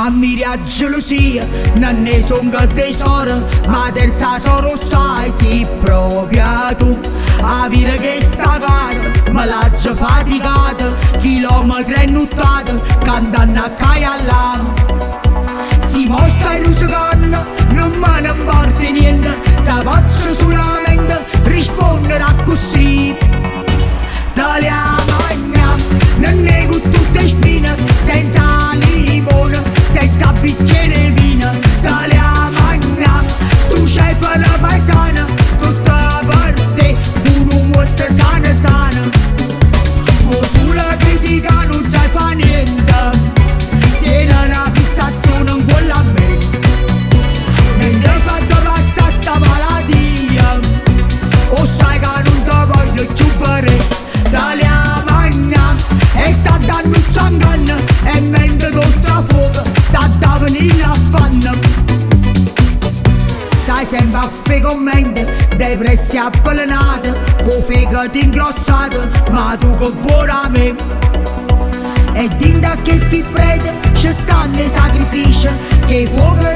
Ammiria 'a gelusia, nun ne songo tesoro, ma 'a terza sora 'o ssaje si proprio tu. 'A vire chesta casa, me l'aggio faticata, chilometre e nuttate, cantanno 'a ccà e 'a llà. Si mo stai rusecanno, nun me ne 'mporta 'e niente, te pozzo sulamente risponnere accussì. Te l'he 'a magnà, nennè cu tutt' 'e spine, senza limone, senza bicchiere 'e vino. Te l'he 'a magnà, stu cefano paesano, tutto per te, cu nu muorzo sano sano. Vuò sulo criticà, nun sai fa niente, tiene na fissazione 'ncuollo a me. Nun te fatto passà sta malatia, 'o ssaje ca nun te voglio cchiù verè. Te l'he 'a magnà e t'adda 'nganna e mentre t' 'o strafuoco t'adda venì l'affanno. Stai sempe a fa 'e commenti, depressi avvelenate, cu 'o fegato ingrossato, ma tu che vuò da me? E dint' a chesti prete ce stanno 'e sacrifici, che 'e fuoco